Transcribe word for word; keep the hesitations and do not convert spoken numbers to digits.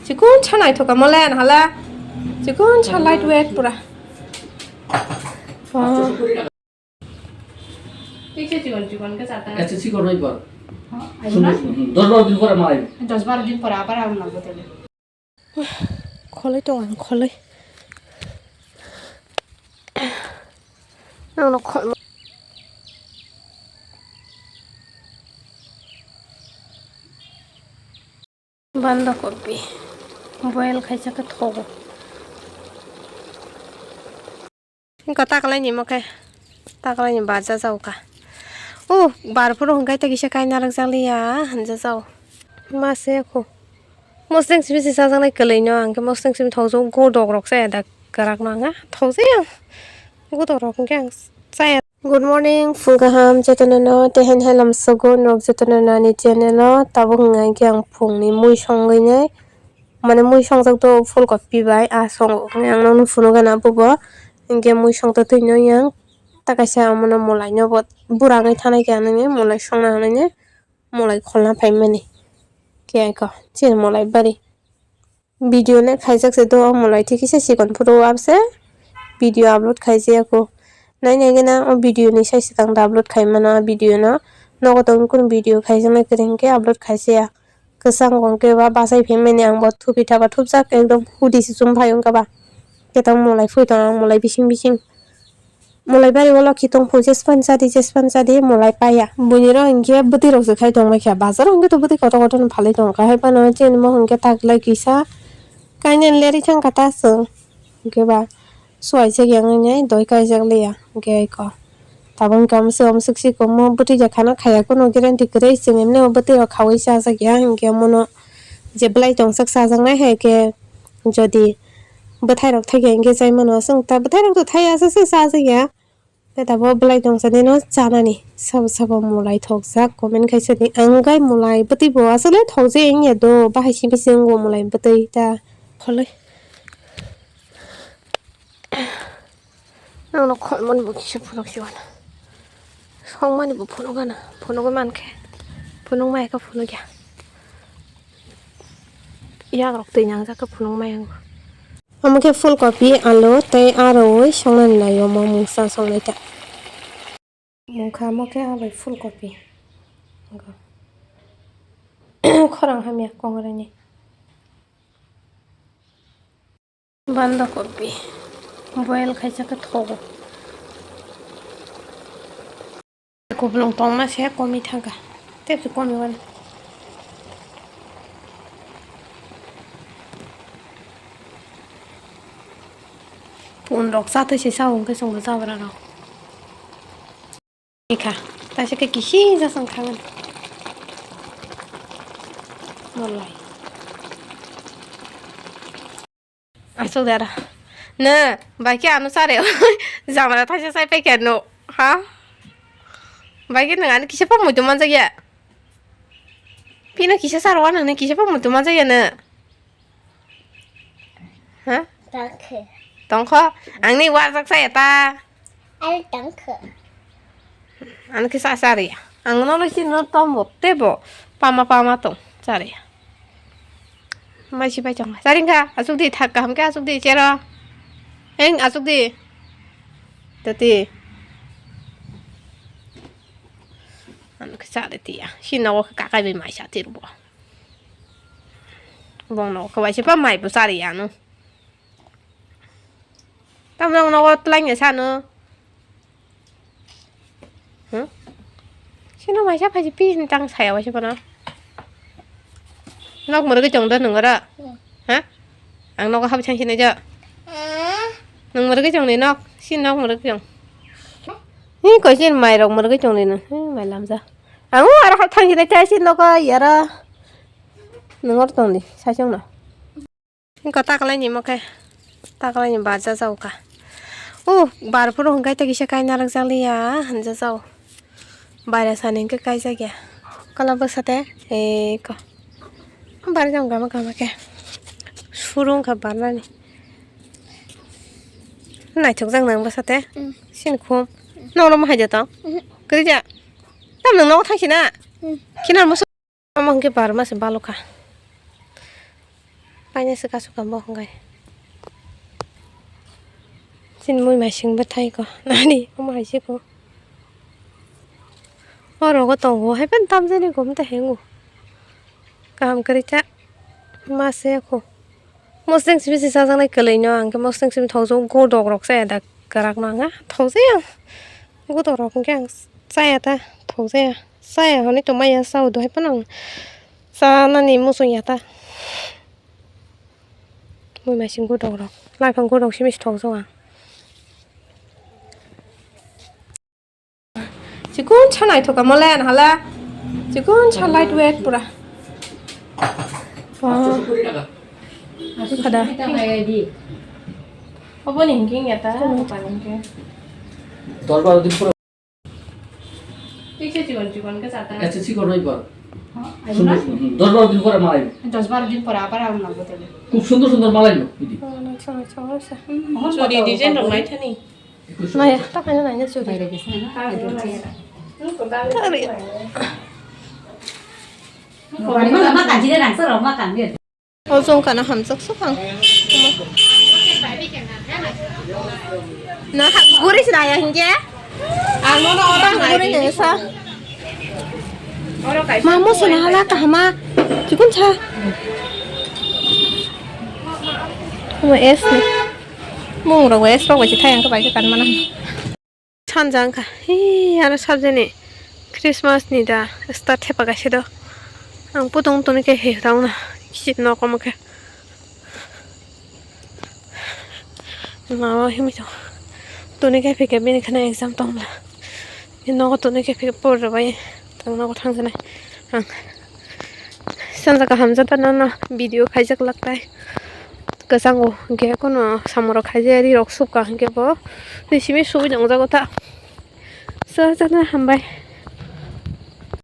Chikon sa naithok ka molen hala. Chikon sa light weight pura. Wow. Thik se chikon chikon khe chata. Acha chikon oi por. Ha, ayo na? Sundor, hmm, dos baro din pore malai. Dos baro din pore abar ang nalbo tele. Kholoi tong ang, kholoi. Nangno khol. Banda kopi boil khaisa khe thogo. Wngkha taklaini mo khe, taklaini barja jao kha. O bar phuru hwnkhe tei kisa kaina rwkjak liya hwnja jao. Ma se kho. Mosdeng simi se chajaknai kwlwino, ang khe mosdeng simi thokjak, godok rok chaya da kwrak no ang khe thokjai ang. Godok rok hwnkhe ang chaya. Good morning, phung kaham jotono no, tei haino hai lamsogo norok jotono no ani channel o. Tabuk hwnkha hwnkhe ang phungni mui songwi nai, mane mui songjak do phulkopi bai, ah songo hwnwi ang nokno phunukgana bubo, hwnkhe mui songtotwi no yang, ta kaisa omono mwlai no bo bura wngwi thanai khe ang nini mwlai songna hwnwi mwlai kholna phaimani khe aiko chini mwlai bari. Video le khaijak se do, o mwlai thik kisa sikon phuru abse video upload khaijaya kho. Nai nai gana o video ni sai swkang da upload khai mano, o video no nogo tong kunu video khaijaknai kwrwi hinkhe upload khaijaya. Kwchang kong khe ba bachai phaimani ang bo thupi thapa thupjak ekdom hudi se chum phai wngkha ba. Khe tang mwlai phui tong ang mwlai bising bising. Mwlai bari o lokhi tongphuru jespan chadi, jespan chadi mwlai paya. Buini rok hinkhe bwtwi rok se khai tongmai kha. Bazar o hinkhe to bwtwi kotor kotor no phalwi tongkha. Hai phano chini mo hinkhe taklai kisa kainwi lerwi thangkha ta chwng. Hinkhe ba suaijak yang nini doi kaijak liya. Hinkhe aiko tabuk hinkhe amswk amswk si kwbangma bwtwi rok khana khaiya, kheno guarantee kwrwi chwng emni o bwtwi rok khaui chajak ya. Hinkhe omono je bwlai tongsak chajaknai hai khe jodi bwthai rok thaiya hinkhe chai mano. Chwng ta bwthai rok to thaiya, aswk se chajak ya. Tei tabuk bwlai tongsa nino chanani. Sabo sabo mwlai thokjak comment khaisa di. Ang gai mwlai bwtwi bo aswk le thokjak wngya do. Bahai simi se wngo mwlai bwtwi ta. Kholoi. Nangno kholmani bo kisa phunuk si wana. Songmani bo phunuk gana. Phunugwi mankhe. Phunuk mai khe phunuk ya. Yak rok twi nangjak khe phunuk mai ang. Omo khe phulkopi, alu tei aroui songnani lai o, omo mungsa songnai ta. Mungkha omo khe abai phulkopi. Khorang hamya kongorani. Banda kopi boil khaisa khe thogo. Kuplung tongma se komi thangkha. Tei se komi wani. Pun rok chathai se sao hwnkhe chwngbo jabra rok. Ikha, taisa khe kisi jasang khagan. Molai. Asuk dara. Ne, bai khe ano sare. Jamara thaisa sai pai khe no. Ha? Bai khe nang ani kisa pa muitu manjak ya. Pino kisa saro wa nang ni kisa pa muitu manjak ya ne. Ha? Tongkhe. Tongkho? Ang ni warjak saya ta. Ang tongkho. Ang kisa sari. Ang no lo si no tombo tebo. Pama pama tong. Sari. Mai si pai chong. Sari kha. Asuk di thak kaham khe asuk di chero. Eng asuk di. Tati. Ang kisa de tia. Si no kakai bai mai sa tir bo. Bong no kawai se pa mai bo sari ano. Tamo nang nogo twlaini sano. Hmm? Sino maisa phaji pi hin tang saya waisa bono. Nok murugwi chong do nung oro? Hmm. Ha? Ang nogo habo chang sinai jo. Hmm. Nung murugwi chong ni nok, si nok murugwi chong. Ni koi sin mai rok murugwi chong ni nung. Hmm, mai lamja. Ang aro habo thang sinai chai si nogo yara. Nung oro tong di, sai chong no. Wngkha taklaini mo khe, taklaini barja jao kha. O bar phuru hwnkhe tei kisa kaina rwkjak liya hwnja jao. Baira sani hwnkhe kaijak ya. Kola bwsa te, eko. Barja wngkha ma kama khe. Suru wngkha barnani. Naithokjak nang bwsa te. Mm. Sini khum. Noro ma hai de tong. Mhm. Kwrwi ja. Tam nang nogo thang sina. Mm. Khinar musu. Omo hwnkhe bar mase balokha. Paina se kasu kamo hwnkhai. Chini mui mai sing bwthai ko. Nani omo hai se ko. O rogo tongo hai pen tamjani gom ta hengo. Kaham kwrwi cha. Ma se ko. Mosreng simi se chajaknai kwlwi no ang khe mosreng simi thokjak godok rok chaya da kwrak no ang thokjaya. Godok rok hwnkhe ang chaya ta thokjaya. Chaya hwnwi tongmaya chao do hai phano ang chanani muchung ya ta. Mui maising godok rok. Laiphang godok simi se thokjak ang. Chikon sa naithok ka mole hala. Chikon sa light weight pura. Wah. Kada. Obo ni hingke ya ta. দশ বারো দিন পরে। Tikse chikon chikon ke chata. আচ্ছা, চিকন হইব। হ্যাঁ, সুন্দর, আইবো না? হুম, দশ বারো দিন পরে মাল আইবো। দশ বারো দিন পরে আবার আউন লাগবো তাহলে। খুব সুন্দর সুন্দর মাল আইবো, দিদি। Churi design rok naithani. Naya, ta kaina naina churi. Are. O jong kana hamjak sukang. Na ha guri sinaya hingke? Ang no no orang guri ni sa. Ma mo sona hala kahama. Chikun cha. Mo es ni. Mung rok es rok bai thai ang ka bai ka kan mana. Sanja wngkha. Hi, aro sabjani Christmas ni da star thepa kaisa do. Ang putung tuni khe he rauna kichik nok omo khe. Ma o himwi tong. Tuni khe phikhe bini khana exam tongla. Nogo tuni khe phikhe por rwbai tang nogo thangjanai. Ang sanja kaham jata nono video khaijak laktai. Kwchango hwnkhe kono samung rok khaijaya ri rok subka hwnkhe bo ri simi subui nungjago ta. Swchakna hambai.